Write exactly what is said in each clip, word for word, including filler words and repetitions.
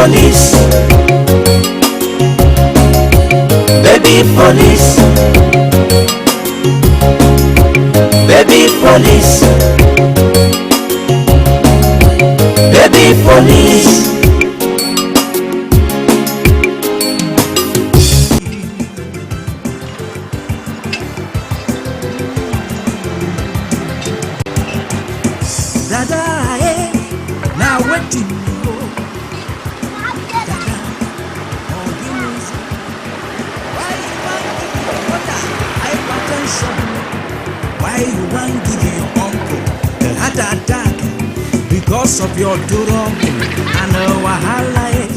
Police. Baby police. Baby police. Baby police. Dada, eh, now wetin you go? Dada, oh, give me some. Why you wan give your mother hypertension? Why you wan give your uncle a heart attack because of your trouble and wahala, eh?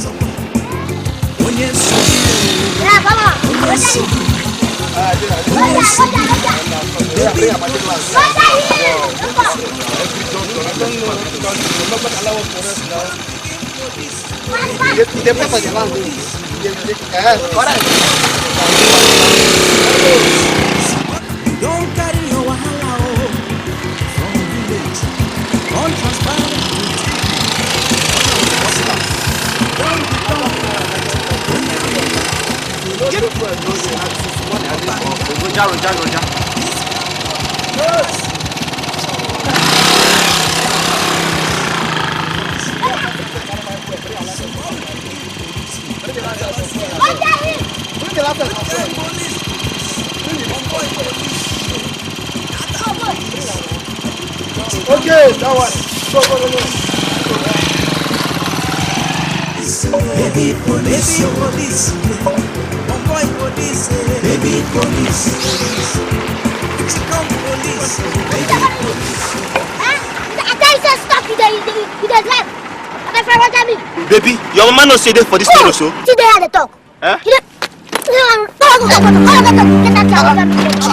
Roja, Roja, Roja. Ok, that one. Go, go, go, go. Baby police, baby police, yeah. Bòmbòy police, yeah. Baby police. Chicken police, baby police. Hein? I tell you say stop, you dey, you dey, you dey drive. I dey follow me. Baby, your mama no say dey for this road so. See there dey talk. Huh? You dey, you dey, go, go, go, go, go, go, go, get that car, go, go, go, go.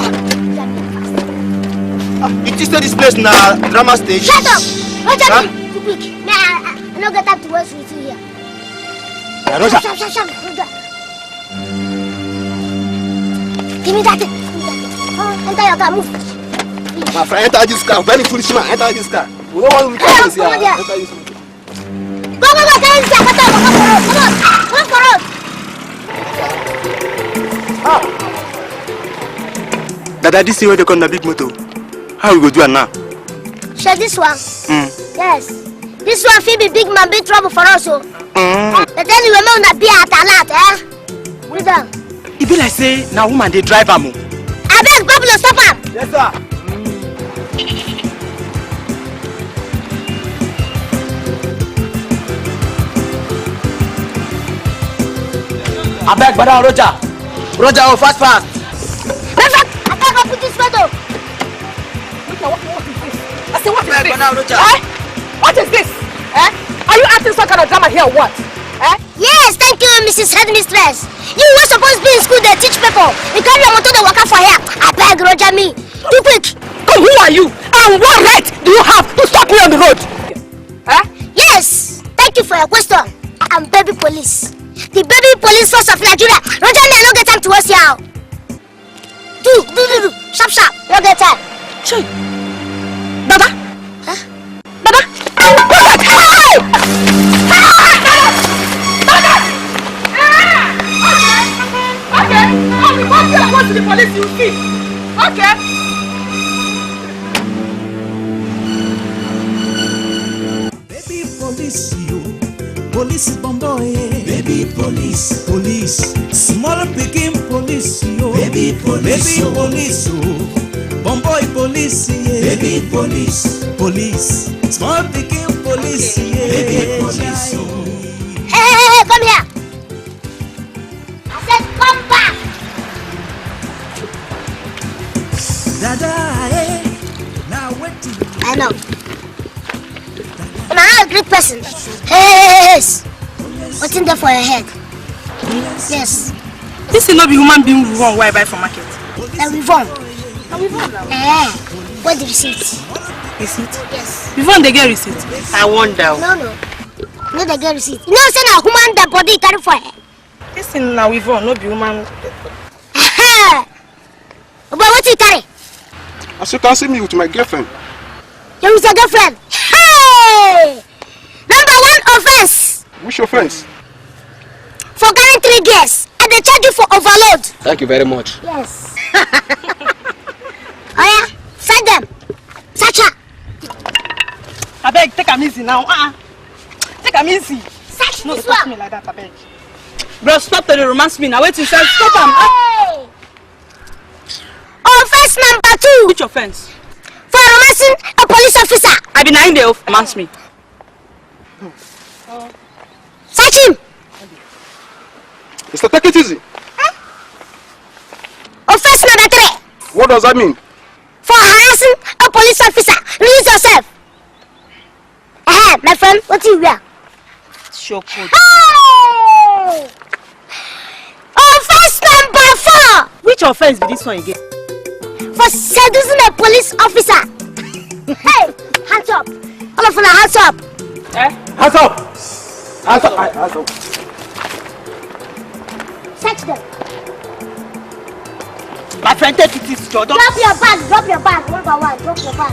It is this place na drama stage. Shut up! Roger, huh? Too quick. Me, I, I, I no get time to waste with you here. Yeah, Roger. Sharp, sharp, sharp, sharp, Roger. Give me that thing. Give me that thing. Come on, enter your car, move. My friend, enter this car. Very foolish man, enter this car. We don't want to be here. Enter this car. Go, go, go, carry this car. Go, go, go, go, go, go, go, go, go. Dada, this thing wey dey come na big motor. How we go do am now? Shey this one? Mm. Yes. This one fit be big man, big trouble for us o. Mm. But anyway, make una be at alert, eh? Hold on. E be like say na woman dey drive am o. Abeg, Pablo, stop am. Yes, sir. Abeg, brother Roger. Roger, oh, fast, fast. Fast, fast. Abeg, go put this photo. What, what, what is this? I say, what is this? Eh? What is this? Eh? Are you acting some kind of drama here or what? Eh? Yes, thank you, Missus Headmistress. You wey suppose be in school dey teach people. You carry your motor dey waka for here. Abeg, Roger me. Too quick. Come, who are you? And what right do you have to stop me on the road? Eh? Yes, thank you for your question. I am baby police. The baby police force of Nigeria. Roger me, I no get time to waste here. Do, do, do, do. Sharp, sharp. No get time. Chey. Baba. Huh? Baba. Hey! Hey! Baba! Baba! Ah! Okay. Okay. Okay. Come, come, come, go to the police, you see. Okay. Baby police yo, police bòmbòy, eh. Baby police, police, small pikin police yo. Baby police, baby yo. Police yo, bòmbòy police, yeah. Baby police, police, small pikin police, yeah. Baby police yo. Hey, hey, hey, hey, come here. I said come back. Dada, eh, now wetin? I know. Una no gree person. Yes. Wetin dey for your head? Yes. This is no be human being weavon wey I buy for market. Na weavon. Na weavon now. Eh, where the receipt? Receipt? Yes. Weavon dey get receipt? I wonder. No, no. No dey get receipt. You know say na human dead body you carry for head. This thing na weavon, no be human. But wetin you carry? As you can see me with my girlfriend. You with your girlfriend? Hey! Number one offense. Which offense? Yes, I dey charge you for overload. Thank you very much. Yes. Oya, search dem. Search her. Abeg, take am easy now. Ah, ah. Take am easy. Search this one. No touch me like that, abeg. Bro, stop to dey romance me now. Wetin, sir? Stop am. Ah. Hey! Offense number two. Which offense? For romancing a police officer. I be na him dey romance me. Search him. Mister, take it easy. Offense number three. What does that mean? For harassing a police officer. Lose yourself. Ehe, my friend, wetin you wear? Short coat. Hey! Offense number four. Which offense be this one again? For seducing a police officer. Hey, hands up. All of una, hands up. Eh? Hands up. Hands up. Hands up. Search dem. My friend, take it easy, Joe. Don't... Drop your bag, drop your bag, one by one, drop your bag.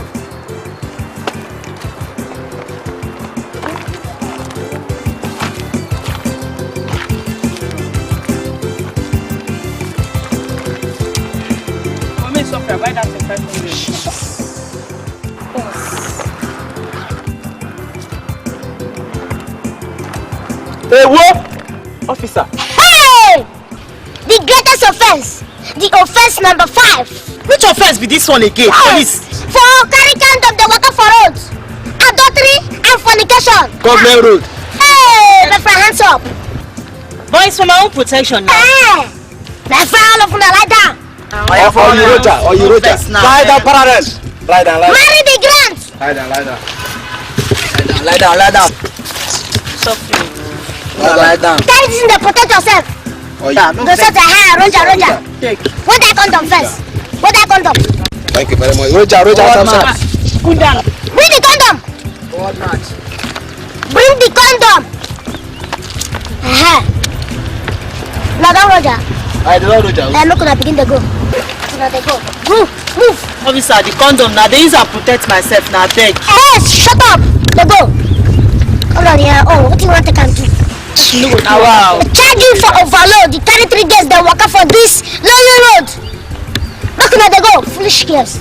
Come here, Sophia, write that for five hundred. Hey, what? Officer. Hey! The greatest offense. The offense number five. Which offense be this one again? Yes. Police. For carry condom dey waka for road. Adultery and fornication. Government road. Hey, my friend, hands up. Boy, it's for my own protection now. Hey, my friend, all of una lie down. Oya, for you, Roger, or you, Roger. Lie down, parallel. Lie down, lie down. Marry the grant. Lie down, lie down. Lie down, lie down, lie down. Softly. Lie down, lie down. Tell this thing to protect yourself. Oh, yeah. No, no, sir, sir. Ha, Roger, Roger. Take. Wear that condom first. Wear that condom. Thank you very much. Roger, Roger, Samson. Cool down. Bring the condom. Forward march. Bring the condom. Aha. Lie down, Roger. Lie down, Roger. Eh, make una begin dey go. Make una dey go. Move, move. Officer, the condom na dey use am protect myself na, abeg. Eh, shut up. Dey go. Hold on here. Oh, wetin you wan take am do? Wow. Charge you for overload. You carry three girls dey waka for this lonely road. Make una dey go, foolish girls.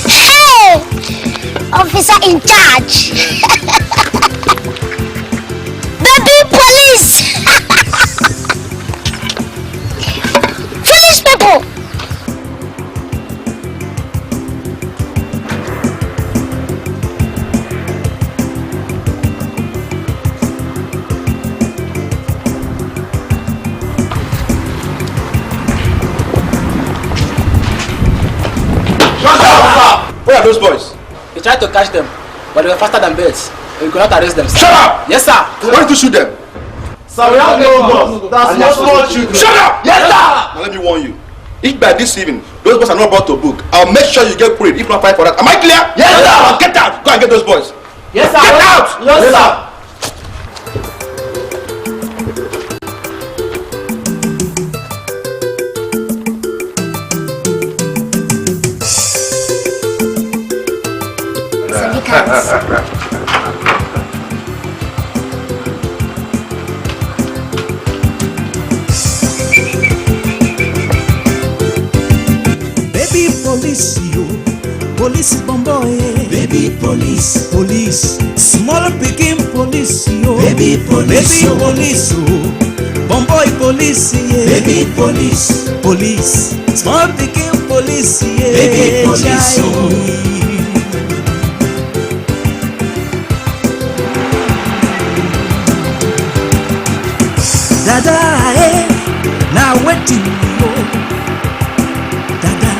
Hey! Officer in charge. Baby police. Foolish people. Where are those boys? We tried to catch them, but they were faster than birds. We could not arrest them, sir. Shut up! Yes, sir. Why did you shoot them? Sir, we have no guns. That's small, small children. Shut up! Yes, sir! Now let me warn you. If by this evening, those boys are not brought to book, I'll make sure you get queried. If not, fight for that. Am I clear? Yes, sir! Now get out! Go and get those boys. Yes, sir! Get out! Yes, sir! Baby police yo, police bòmbò, eh. Baby police, police, small pikin police yo. Baby police, baby yo. Police, oh. Bòmbòy police, yeah. Baby police, police, small pikin police, yeah. Baby police, oh. Dada, eh, na wetin yo. Dada,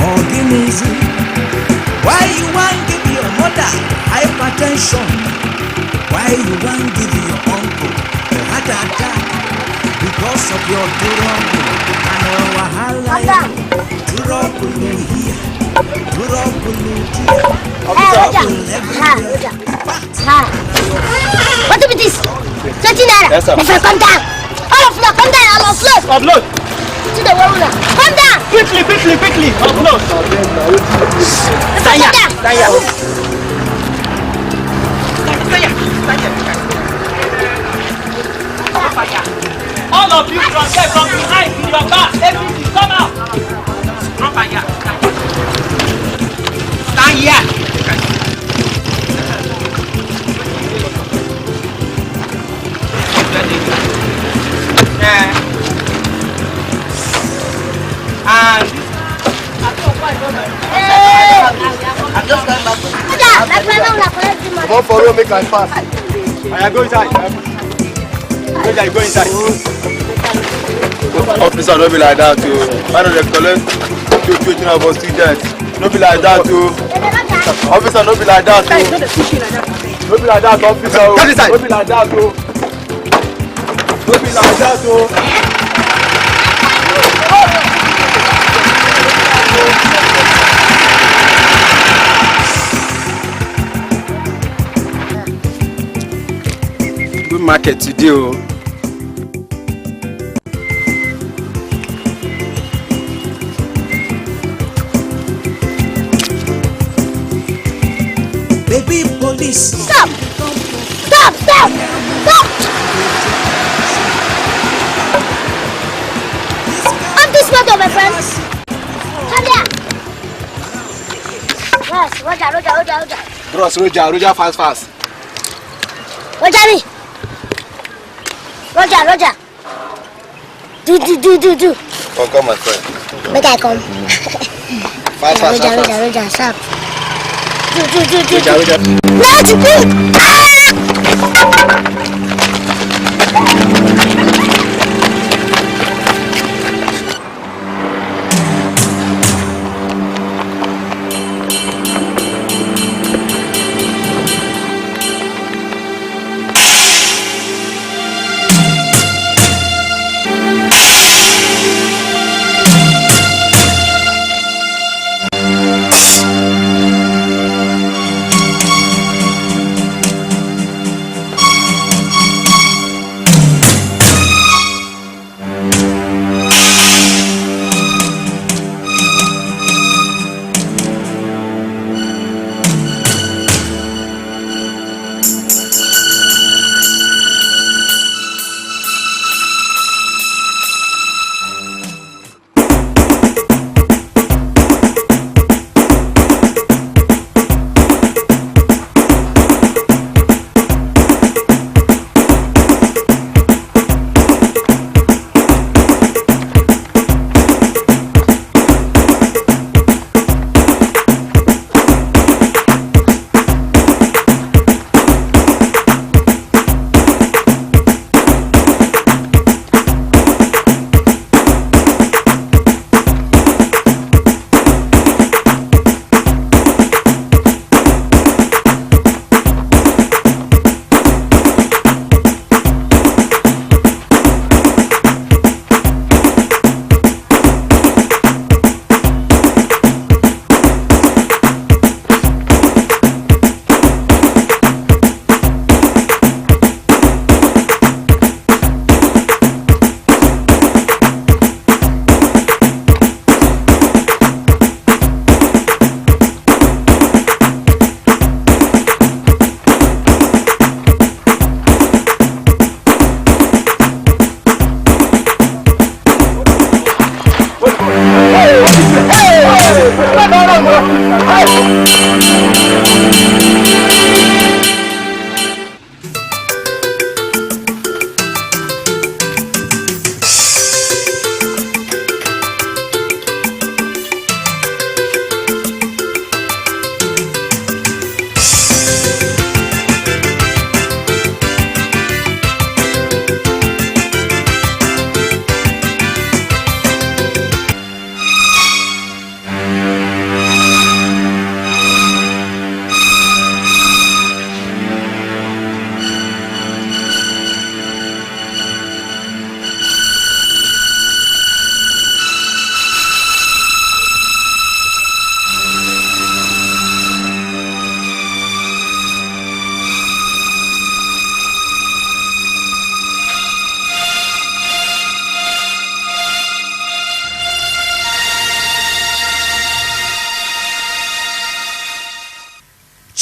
organize. Why you wan give your mother hypertension? Why you wan give your uncle heart attack? Because of your trouble and your wahala. Madam. Trouble here, trouble there. Hey, Roger. Trouble everywhere. Ha, Roger. Ha. What be this? Twenty naira. Yes, sir. My friend, come down. All of you, come down. I'll offload. Offload. To the world now. Come down. Quickly, quickly, quickly. Offload. Tanya, come down. Tanya. Just come back. Come on, follow, make I pass. I go inside. Go inside, go inside. Officer, no be like that, oh. Man of the color, you, you, you know about students. No be like that, oh. Officer, no be like that, oh. No be like that, officer, oh. No be like that, oh. No be like that, oh. Good market today, oh. Baby police. Stop! Stop! Stop! Stop! Off this motor, my friend. Come here. Yes, Roger, Roger, Roger, Roger. Bros, Roger, Roger, fast, fast. Roger, me. Roger, Roger. Do, do, do, do, do. Come, come, my friend. Make I come. Fast, fast, Roger, fast, Roger, fast. Roger, sharp. Do, do, do, do, Roger, do. Roger. Let's go. Ah!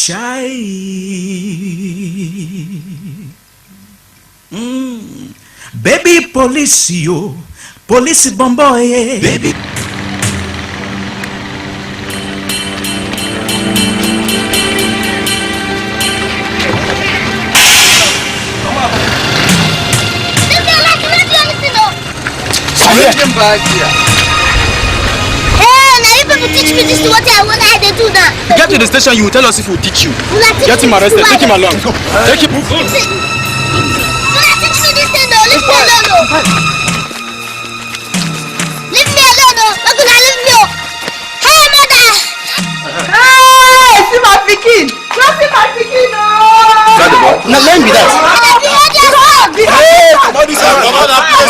Chay. Mm. Baby polis yo, polis bòbòy. Baby. Hey, now you people teach me this to what I want. I did Get to the station, you will tell us if we teach you. Get him arrested. Take him along. Take him. Leave me alone, oh. Open and leave me, oh. Hey, mother. Hey, see my pikin. Don't see my pikin, oh. Now let me that. Hey, come on, this one. Come on, that place.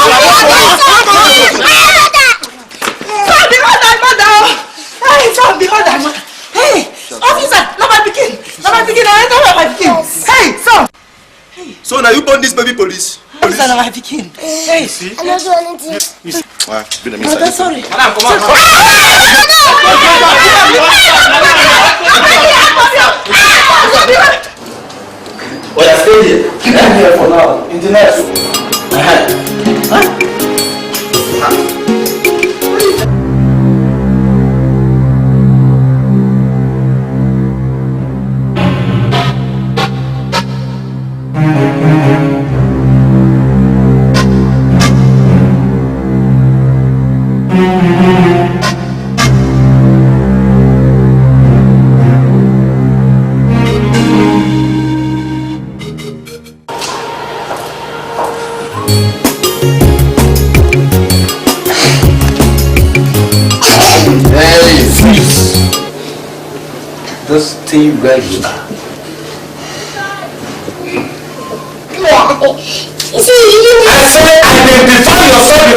Hey, mother. Hey, mother. Hey, officer, no my pikin. No my pikin. No my pikin. Hey, son. So now you born this baby police. Hey, son, no my pikin. Hey. I don't do anything. Why? Be the Mother, sorry. Madam, come on. Sorry. Oh, yeah, stay here. Stay here for now. In the next. Uh-huh. Huh? Hey, freeze! Just stay right here. I say, identify yourself